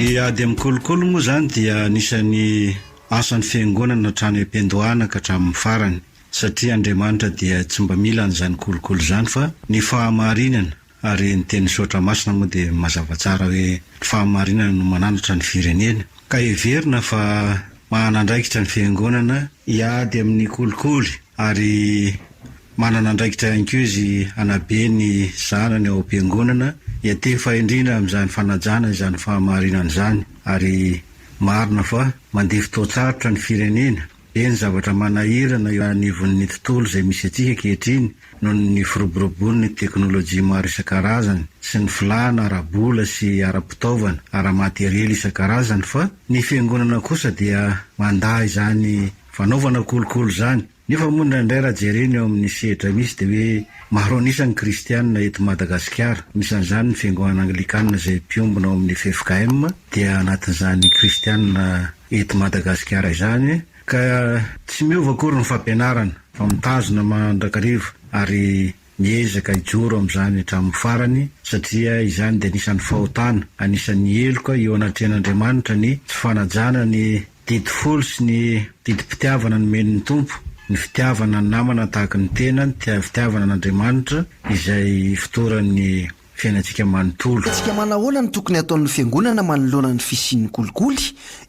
Ny ady amin'ny kolikoly moa izany dia anisan'ny asan'ny Fiangonana hatrany am-piandohana ka hatramin'ny farany, satria Andriamanitra dia tsy mba mila an'izany kolikoly izany fa ny fahamarinana, ary ny tenin'ny Soratra Masina moa dia mazava tsara hoe ny fahamarinana no mananatra ny firenena, ka heverina fa manana andraikitra ny Fiangonana hiady amin'ny kolikoly ary manana andraikitra ihany koa izy hanabe ny zanany ao am-piangonana hiantefa indrindra amin'izany fanajana izany fahamarinana izany ary marina fa mandeha fotoan-tsarotra ny firenena, be ny zavatra manahirana eo anivon'ny tontolo izay misy antsika ankehitriny noho ny firoborobon'ny teknolojia maro isan-karazany sy ny filàna ara-bola sy ara-pitaovana, ara-materiely isan-karazany fa ny fiangonana kosa dia mandà izany fanaovana kolikoly izany. Nefa moa indraindray raha jerena eo amin'ny sehatra misy dia hoe maro an'isa ny kristiana eto Madagasikara, anisan'izany ny fiangonana anglikana izay mpiombona ao amin'ny ffkm dia anatin'izany kristiana eto Madagasikara izany ka tsy miova akory ny fampianarana fa mitazona mandrakariva ary miezaka hijoro amin'izany hatramin'ny farany satria izany dia anisan'ny fahotana, anisan'ny heloka eo anatrehan'Andriamanitra ny tsy fanajana ny Didy folo sy ny didim-pitiavana nomen'ny Tompo, ny fitiavana ny namana tahaka ny tena, ny fitiavana an'Andriamanitra izay ifotoran'ny fiainantsika manontolo. Hetsika manahoana no tokony hataon'ny fiangonana manoloana ny fisian'ny kolikoly?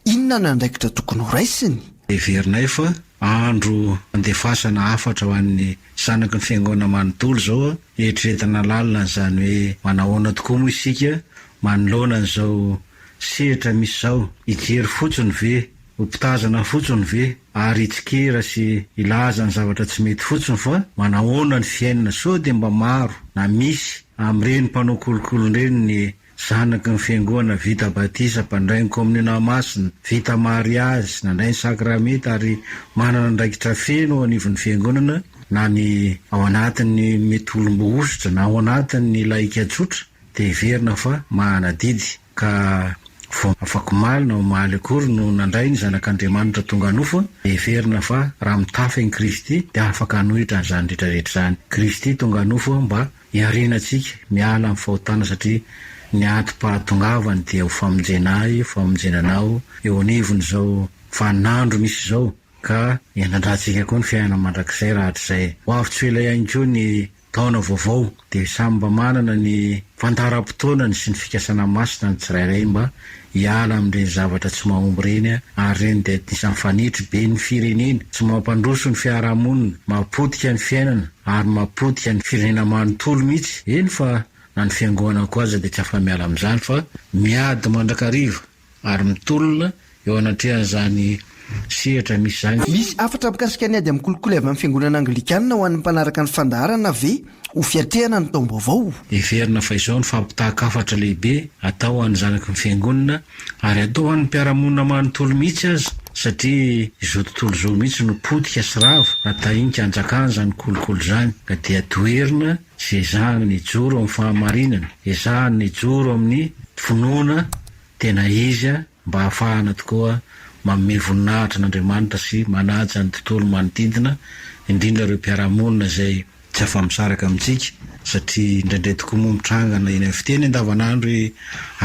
Inona no andraikitra tokony horaisiny? Heverinay fa andro andefasana hafatra ho an'ny zanaky ny fiangonana manontolo izao, hieritreretana lalina an'izany hoe manahoana tokoa moa isika manoloana an'izao sehatra misy izao, hijery fotsiny ve, ho mpitazana fotsiny ve, ary hitsikera sy hilaza ny zavatra tsy mety fotsiny fa manahoana ny fiainana, sao dia mba maro na misy amin'ireny mpanao kolikoly ireny ny zanaky ny fiangoana vita batisa, mpandray ny komonina masina, vita mariazy, nandray ny sakramenta ary manana andraikitra feno eo anivon'ny fiangonana na ny ao anatin'ny mety olom-boahosotra na ao anatin'ny lahika tsotra. dia heverina fa manadidy ka vao afakomaly na omaly akory no nandray ny Zanak'Andriamanitra tonga nofo, dia heverina fa raha mitafy an'i Kristy dia afaka hanohitra an'izany rehetra rehetra izany. Kristy tonga nofo mba hiarina antsika miala amin'ny fahotana satria ny antom-pahatongavany dia ho famonjena ahy, ho famonjena anao eo anivon'izao vaninandro misy izao ka hiandrandrantsika koa ny fiainana mandrakizay rahatrizay. Ho avy tsy ho ela ihany koa ny Taona vaovao dia samy mba manana ny fandaharam-potoanany sy ny fikasana masina ny tsirairay mba hiala amin'ireny zavatra tsy mahomby ireny ary ireny dia anisan'ny fanetry be ny firenena, tsy mampandroso ny fiarahamonina, mahapotika ny fiainana ary mahapotika ny firenena manontolo mihitsy, eny fa na ny fiangoanana koa aza dia tsy afa-miala amin'izany fa miady mandrakariva. ary mitolona eo anatrehan'izany sehatra misy izany. Misy hafatra mikasika ny ady amin'ny kolikoly avy amin'ny Fiangonana Anglikana ho an'ny mpanaraka ny fandaharana ve ho fiatrehana ny taom-baovao? Heverina fa izao no fampitahan-kafatra lehibe atao ho an'ny zanaky ny Fiangonana ary atao ho an'ny mpiara-monina manontolo mihitsy aza satria izao tontolo izao mihitsy no potika sy rava raha tahinka hanjakana izany kolikoly izany ka dia toherina sy ezahana ny hijoro amin'ny fahamarinana, ezahana ny hijoro amin'ny finoana tena izy mba hahafahana tokoa manome voninahitra an'Andriamanitra sy manaja ny tontolo manodidina, indrindra ireo mpiara-monina izay tsy afa-misaraka amintsika, satria indraindray tokoa moa mitrangana eny amin'ny fiteny andavanandro hoe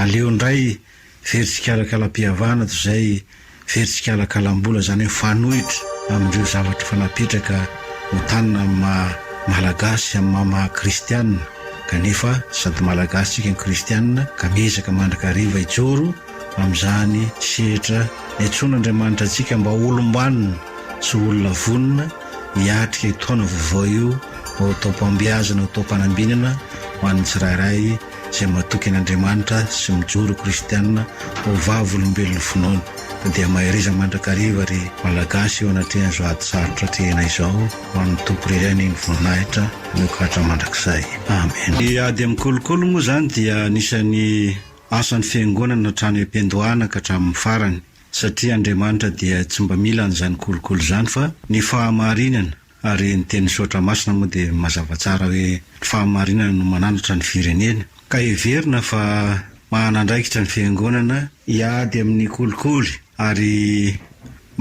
aleo indray Very tsikalakalam-pihavana toy izay very tsikalakalam-bola, izany hoe mifanohitra amin'ireo zavatra efa napetraka ho tanana amin'ny maha Malagasy, amin'ny maha maha Kristianina. Kanefa sady Malagasy isika no Kristianina ka miezaka mandrakariva hijoro amin'izany sehatra niantsoan'Andriamanitra antsika mba ho olom-banona sy ho olona vonona hiatrika io taona vaovao io mba ho taom-pahombiazana, ho taom-panambinana ho an'ny tsirairay. izay matoky an'Andriamanitra sy mijoro ho kristiana ho vavolombelon'ny finoana. Ka dia mahereza mandrakariva ry Malagasy eo anatrehan'izao ady sarotra atrehina izao, ho an'ny Tompo irery anie ny voninahitra miokatra mandrakizay. Amen. Ny ady amin'ny kolikoly moa izany dia anisan'ny asan'ny Fiangonana hatrany am-piandohana ka hatramin'ny farany, satria Andriamanitra dia tsy mba mila an'izany kolikoly izany fa ny fahamarinana Ary ny tenin'ny Soratra Masina moa dia mazava tsara hoe ny fahamarinana no mananatra ny firenena. Ka heverina fa manana andraikitra ny Fiangonana hiady amin'ny kolikoly ary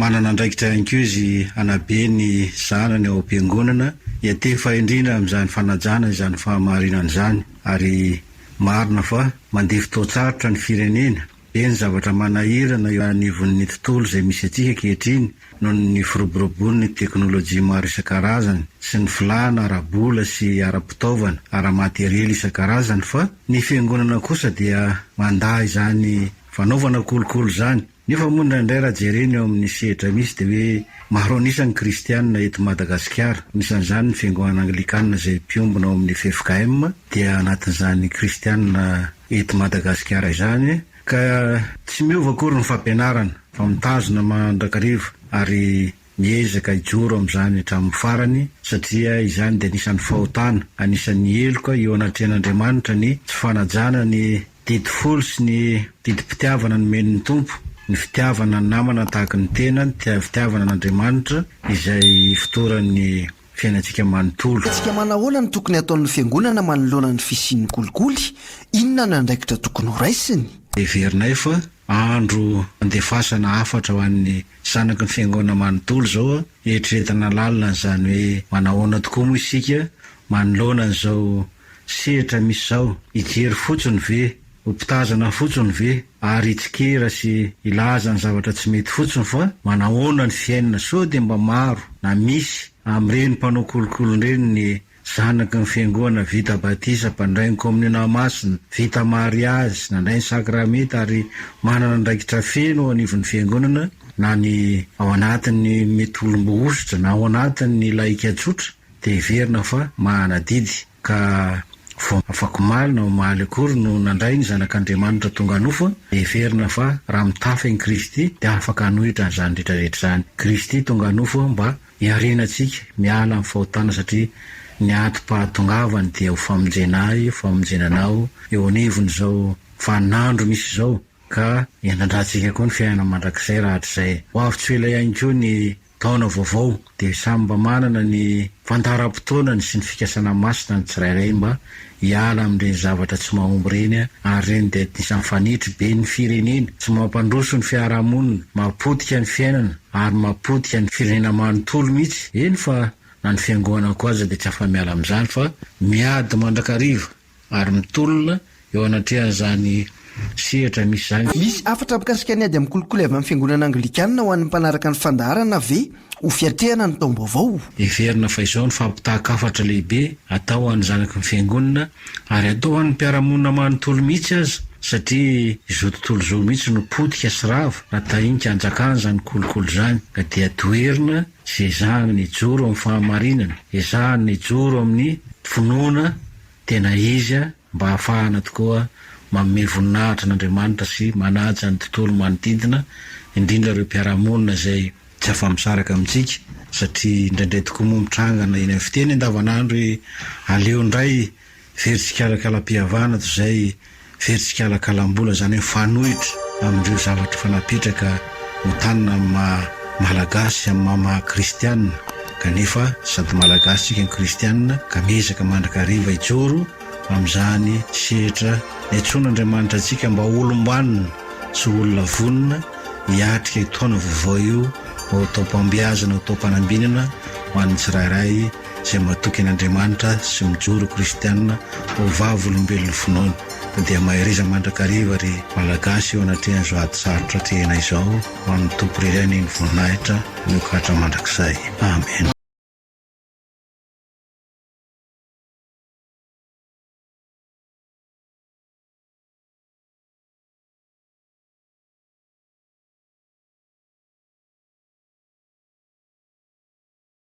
manana andraikitra ihany koa izy hanabe ny zanany ao am-piangonana hiantefa indrindra amin'izany fanajana izany fahamarinana izany. Ary marina fa mandeha fotoan-tsarotra ny firenena. Be ny zavatra manahirana eo anivon'ny tontolo izay misy antsika ankehitriny noho ny firoboroboan'ny teknolojia maro isan-karazany sy ny filàna ara-bola sy ara-pitaovana, ara-materiely isan-karazany fa ny fiangonana kosa dia mandà izany fanaovana kolikoly izany. Nefa moa indraindray raha jerena eo amin'ny sehatra misy dia hoe maro an'isa ny kristianina eto Madagasikara, anisan'izany ny fiangonana anglikana izay mpiombona ao amin'ny ffkm dia anatin'izany kristianina eto Madagasikara izany ka tsy miova akory ny fampianarana fa mitazona mandrakariva ary miezaka hijoro amin'izany hatramin'ny farany satria izany dia anisan'ny fahotana, anisan'ny heloka eo anatrehan'Andriamanitra ny tsy fanajana ny didy folo sy ny didim-pitiavana nomen'ny Tompo, ny fitiavana ny namana tahaka ny tena, ny fitiavana an'Andriamanitra izay ifotoran'ny fiainantsika manontolo. Hetsika manahoana no tokony hataon'ny fiangonana manoloana ny fisian'ny kolikoly? Inona no andraikitra tokony horaisiny? Heverinay fa andro andefasana hafatra ho an'ny zanaky ny fiangonana manontolo izao, eritreretina lalina an'izany hoe manahoana tokoa moa isika manoloana an'izao sehatra misy izao, hijery fotsiny ve, ho mpitazana fotsiny ve ary hitsikera sy hilaza ny zavatra tsy mety fotsiny fa manahoana ny fiainana sao dia mba maro na misy amin'ireny mpanao kolikoly ireny ny Zanaky ny Fiangonana vita batisa, mpandray ny Kominionà Masina, vita mariazy, nandray ny sakramenta ary manana andraikitra feno eo anivon'ny Fiangonana na ny ao anatin'ny mety olom-boahosotra na ao anatin'ny lahika tsotra dia heverina fa manana adidy ka vao afakomaly na omaly akory no nandray ny Zanak'Andriamanitra tonga nofo dia heverina fa raha mitafy an'i Kristy dia afaka hanohitra an'izany rehetra rehetra izany. Kristy tonga nofo mba Hiarena antsika miala amin'ny fahotana satria ny atom-pahatongavany dia ho famonjena ahy, ho famonjena anao eo anivon'izao vaninandro misy izao ka hiandrandrantsika koa ny fiainana mandrakizay rahatrizay. Ho avy tsy ho ela ihany koa ny taona vaovao dia samy mba manana ny fandaharam-potoanany sy ny fikasana masina ny tsirairay mba hiala amin'ireny zavatra tsy mahomby ireny ary ireny dia anisan'ny fanetry be ny firenena, tsy mampandroso ny fiarahamonina, mahapotika ny fiainana ary mahapotika ny firenena manontolo mihitsy, eny fa na ny fiangoana koa aza dia tsy afa-miala amin'izany fa miady mandrakariva ary mitolona eo anatrehan'izany sehatra misy izany. Misy hafatra mikasika ny ady amin'ny kolikoly avy amin'ny Fiangonana Anglikana ho an'ny mpanaraka ny fandaharana ve ho fiatrehana ny taom-baovao? Heverina fa izao no fampitahan-kafatra lehibe atao ho an'ny zanaky ny Fiangonana ary atao ho an'ny mpiara-monina manontolo mihitsy aza satria izao tontolo izao mihitsy no potika sy rava raha tahinika hanjakana izany kolikoly izany ka dia toherina sy ezahana ny hijoro amin'ny fahamarinana, ezahana ny hijoro amin'ny finoana tena izy mba hahafahana tokoa manome voninahitra an'Andriamanitra sy manaja ny tontolo manodidina, indrindra ireo mpiara-monina izay tsy afa-misaraka amintsika, satria indraindray tokoa moa mitrangana eny amin'ny fiteny andavanandro hoe aleo indray very tsikalakalam-pihavana toy izay very tsikalakalam-bola, izany hoe mifanohitra amin'ireo zavatra efa napetraka ho tanana amin'ny maha Malagasy, amin'ny maha maha kristiana, kanefa sady Malagasy isika no kristiana ka miezaka mandrakariva hijoro amin'izany sehatra niantsoan'Andriamanitra antsika mba ho olom-banona sy ho olona vonona hiatrika io taona vaovao io mba ho taom-pahombiazana, ho taom-panambinana ho an'ny tsirairay izay matoky an'Andriamanitra sy mijoro ho kristiana ho vavolombelon'ny finoana. Ka dia mahereza mandrakariva ry Malagasy eo anatrehan'izao ady sarotra atrehina izao, ho an'ny Tompo irery anie ny voninahitra, ny hokatra mandrakizay. Amen.